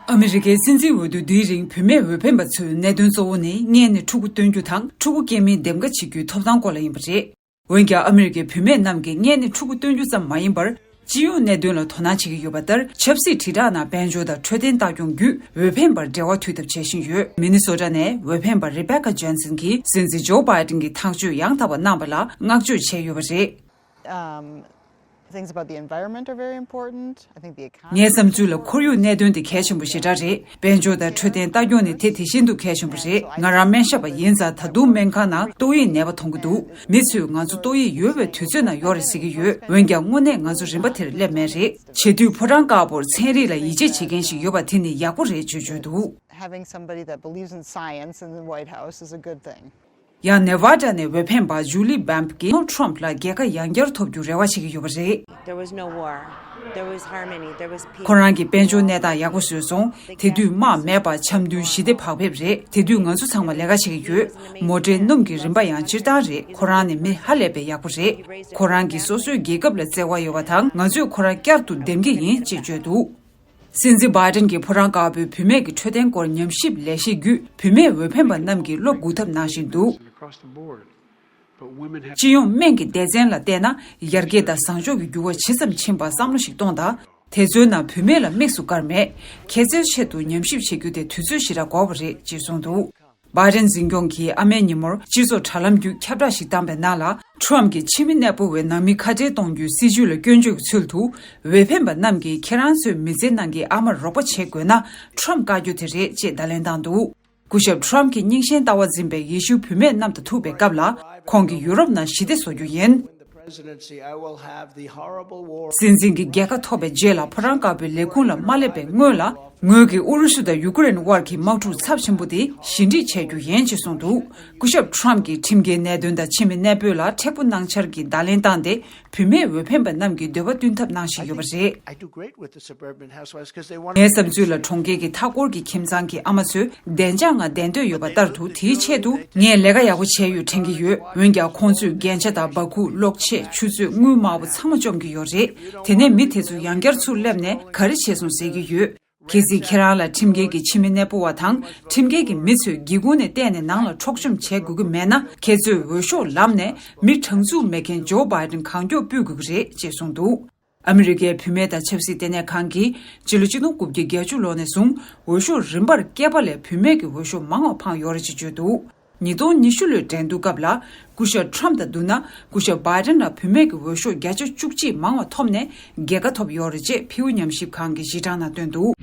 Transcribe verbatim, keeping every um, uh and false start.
ཨ་མི་རི་ཀའི་སྲིད་འཛིན་འོས་བསྡུ་འདིའི་རིང་བུད་མེད་འོས་འཕེན་པ་ཚོའི་གནད་དོན་གཙོ་བོ་ནི་མངལ་ནས་ཕྲུ་གུ་སྟོན་རྒྱུ་དང་ཕྲུ་གུ་སྐྱེ་མིན་འདེམས་ཀ་བྱེད་རྒྱུའི་ཐོབ་ཐང་སྐོར་ལ་ཡིན་པ་རེད། འོན་ཀྱང་ཨ་མི་རི་ཀའི་བུད་མེད་རྣམས་ཀྱིས་མངལ་ནས་ཕྲུ་གུ་སྟོན་རྒྱུ་ཙམ་མ་ཡིན་པར། སྤྱི་ཡོངས་གནད་དོན་ལ་དོ་སྣང་བྱེད་ཀྱི་ཡོད་པ་ལྟར། ཆབ་སྲིད་དྲིལ་བསྒྲགས་ནང་དཔལ་འབྱོར་དང་འཕྲོད་བསྟེན་ལྟ་སྐྱོང་བརྒྱུད་འོས་འཕེན་པར་འབྲེལ་བ་མཐུད་ཐབས་བྱེད་བཞིན་ཡོད། མི་ནི་སོ་ཊ་ནས་འོས་འཕེན་པ་རི་བེ་ཀ་ཇོན་སན་གྱིས་སྲིད་འཛིན་ཇོ་བྷའི་ཏིན་གྱི་ཐག་གཅོད་ཡང་དག་པ་གནང་པ་ལ་བསྔགས་བརྗོད་བྱས་ཡོད་པ་རེད། Um, things about the environment are very important. I think the economy. ངའི་བསམ་ཚུལ་ལ་ཁོར་ཡུག་གནད་དོན་དེ་གལ་ཆེན་པོ་ཞེ་དྲག་རེད། དཔལ་འབྱོར་དང་འཕྲོད་བསྟེན་ལྟ་སྐྱོང་ནི་དེ་དེ་བཞིན་དུ་གལ་ཆེན་པོ་རེད། ང་རང་སྨན་ཞབས་པ་ཡིན་ཙང་ད་དུང་སྨན་ཁང་ནང་ཏོག་དབྱིབས་ནད་པ་མཐོང་གི་འདུག་མི་ཚོས་ང་ཚོ་ཏོག་དབྱིབས་ཡོད་པའི་དུས་ཚོད་ན་ཡོད་རེད་ཟེར་གྱི་ཡོད། འོན་ཀྱང་དངོས་གནས་ང་ཚོ་རིམ་པ་དེར་སླེབས་མེད་རེད། བྱེད་དུས་ཕོ་བྲང་དཀར་པོར་ཚན་རིག་ལ་ཡིད་ཆེས་བྱེད་མཁན་ཞིག་ཡོད་པ་དེ་ནི་ཡག་པོ་རེད་ཅེས་བརྗོད་འདུག Having somebody that believes in science in the White House is a good thing. ཡང་ནེ་ཝ་ཌ་ནས་འོས་འཕེན་པ་ཇུ་ལི་བྷེམ་གྱིས་ཌོ་ནལ་ཌི་ཊརམ་ཕ་ལ་རྒྱལ་ཁ་ཡང་བསྐྱར་ཐོབ་རྒྱུར་རེ་བ་བྱེད་ཀྱི་ཡོད་པ་རེད། There was no war. There was harmony. There was peace. ཁོ་རང་གིས་དཔལ་འབྱོར་གནས་སྟངས་ཡག་པོ་བཟོས་སོང་། དེ་དུས་དམག་མེད་པར་འཆམ་མཐུན་ཞི་བདེ་བག་ཕེབས་རེད། དེ་དུས་ང་ཚོ་ཚང་མ་ལས་ཀ་བྱེད་ཀྱི་ཡོད། མོ་ཊའི་སྣུམ་གྱི་རིན་པ་ཡང་སྤྱིར་བཏང་རེད། ཁོ་རང་ནི་མི་ཧ་ལས་པའི་ཡག་པོ་རེད། ཁོ་རང་གིས་སོ་སོའི་རྒྱལ་ཁབ་ལ་བརྩེ་བ་ཡོད་པ་དང་། ང་ཚོས་ཁོ་རང་བསྐྱར་དུ་འདེམས་ཀྱི་ཡིན་ཅེས་བརྗོད་འདུག་སྲིད་འཛིན་བྷའི་ཏིན་གྱིས་ཕོ་བྲང་དཀར་པོའི་བུད་མེད་ཀྱི་འཕྲོད་བསྟེན་སྐོར་ཉམས་ཞིབ་ལས་གཞིའི་བརྒྱུད་བུད་མེད་འོས་འཕེན་པ་རྣམས་ཀྱིས་བློ་འགུག་ཐབས་གནང་བཞིན་འདུག Across the board. But women have སྤྱི་ཡོངས་སྨན་གྱི་སྡེ་ཚན་ལ་བལྟས་ན། ཡར་རྒྱས་དང་བཟང་ཕྱོགས་ཀྱི་འགྱུར་བ་ཇི་ཙམ་ཕྱིན་པར་བསམ་བློ་ཞིག་གཏོང་དང་། དེ་ཚོའི་ནང་བུད་མེད་ལ་དམིགས་སུ་བཀར་མེད། ཁྱེད་ཚོའི་ཆེད་དུ་ཉམས་ཞིབ་བྱེད་རྒྱུ་དེ་དུས་ཚོད་ཞེ་དྲག་འགོར་བ་རེད་ཅེས་གསུངས་འདུག་བྷའི་ཏིན་འཛིན་སྐྱོང་གིས་ཨ་མའི་ཉིན་མོར་སྤྱི་ཚོགས་དྲ་ལམ་བརྒྱུད་ཁྱབ་བསྒྲགས་ཤིག་བཏང་པའི་ནང་ལ། ཊརམ་གྱིས་ཁྱིམ་མི་གནས་སྤོ་བའི་ནང་མི་ཁ་བྲལ་གཏོང་རྒྱུའི་སྲིད་བྱུས་ལ་སྐྱོན་བརྗོད་ཀྱི་ཚུལ་དུ། འོས་འཕེན་པ་རྣམས་ཀྱིས་ཁྱེད་རང་ཚོའི་མི་ཚེའི་ནང་གི་ཨ་མར་རོགས་པ་བྱེད་དགོས་ན། ཊརམ་བཀའ་བཀྱོན་དེ་རེད་ཅེས་བརྡ་ལན་བཏང་འདུག་སྐུ་ཞབས་ཊརམ་གྱི་རྙིང་ཞེན་ལྟ་བ་འཛིན་པའི་ཡེ་ཤུའི་བུད་མེད་རྣམས་དང་ཐུག་པའི་སྐབས་ལ། ཁོང་གིས་ཡུ་རོབ་ནང་ཞི་བདེ་བཟོ་རྒྱུ་ཡིན། Presidency, I will have the horrible war. སྲིད་འཛིན་གྱི་རྒྱལ་ཁ་ཐོབ་པའི་རྗེས་ལ་ཕོ་བྲང་དཀར་པོའི་ལས་ཁུངས་ལ་མ་སླེབས་པའི་སྔོན་ལ། ངོས་ཀྱིས་ཨུ་རུ་སུ་དང་ཡུ་ཀེ་རེན་དབར་གྱི་དམག་འཁྲུག་ཚབས་ཆེན་པོ་དེ་ཞི་འགྲིག་བྱ་རྒྱུ་ཡིན་ཅེས་གསུངས་འདུག་སྐུ་ཞབས་ཊརམ་གྱིས་ཁྲིམས་འགལ་གནད་དོན་དང་ཁྱིམ་མི་གནས་སྤོས་ལ་མཁྲེགས་པོ་གནང་འཆར་གྱི་བརྡ་ལན་བཏང་སྟེ། བུད་མེད་འོས་འཕེན་པ་རྣམས་ཀྱི་འདོད་པ་བསྟུན་ཐབས་གནང་བཞིན་ཡོད་པ་རེད། I do great with the suburban housewives 'cause they want to ངའི་བསམ་ཚུལ་ལ། གྲོང་ཁྱེར་གྱི་མཐའ་འཁོར་གྱི་ཁྱིམ་ཚང་གི་ཨ་མ་ཚོས་བདེ་འཇགས་ངང་བསྡད་འདོད་ཡོད་པ་ལྟར་དུ། དེའི་ཆེད་དུ་ངས་ལས་ཀ་ཡག་པོ་བྱས་ཡོད་དྲན་གྱི་ཡོད། འོན་ཀྱང་ཁོང་ཚོས་རྒྱན་ཆ་དང་སྦ་ཁུག་གློག་ཆས། ཆུ་ཚོད། དངུལ་དམར་པོ་ཚང་མ་བཅོམ་གྱི་ཡོད་རེད། དེ་ནས་མི་དེ་ཚོ་ཡང་བསྐྱར་ཚུར་སླེབས་ནས་ག་རེ་བྱས་སོང་ཟེར་གྱི་ཡོད། གལ་སྲིད་ཁྱེད་རང་ལ་ཁྲིམས་འགལ་གྱི་ཁྱིམ་མི་གནས་སྤོ་བ་དང་། ཁྲིམས་འགལ་གྱི་མི་ཚོས་སྒེའུ་ཁུང་ནས་བལྟས་ནས་ནང་ལ་འཕྲོག་བཅོམ་བྱེད་དགོས་ཀྱི་མེད་ན། ཁྱེད་ཚོས་འོས་ཤོག་ལམ་ནས་མི་གྲངས་འཛུགས་མེད་མཁན་ཇོ་བྷའི་ཏིན་གང་མགྱོགས་ཕུད་དགོས་ཀྱི་རེད་ཅེས་གསུངས་འདུག་ཨ་མི་རི་ཀའི་བུད་མེད་དང་ཆབ་སྲིད་ལྟེ་གནས་ཁང་གིས་སྤྱི་ལོ་ཆིག་སྟོང་དགུ་བརྒྱ་བརྒྱད་ཅུ་ལོ་ནས་བཟུང་འོས་ཤོག་རིམ་པར་བསྐྱལ་པ་ལས་བུད་མེད་ཀྱི་འོས་ཤོག་མང་བ་འཕངས་ཡོད་རེད་ཅེས་བརྗོད་འདུག་ཉིས་སྟོང་ཉི་ཤུ་ལོའི་འགྲན་བསྡུར་སྐབས་ལ། སྐུ་ཞབས་ཊརམ་དང་བསྡུར་ན། སྐུ་ཞབས་བྷའི་ཏིན་ལ་བུད་མེད་ཀྱི་འོས་ཤོག་བརྒྱ་ཆ་བཅུ་གཅིག་མང་བ་ཐོབ་ནས་རྒྱལ་ཁ་ཐོབ་ཡོད་རེད་ཅེས་ཕིའུ་ཉམས་ཞིབ་ཁང་གི་གཞི་གྲངས་ནང་བཏོན་འདུག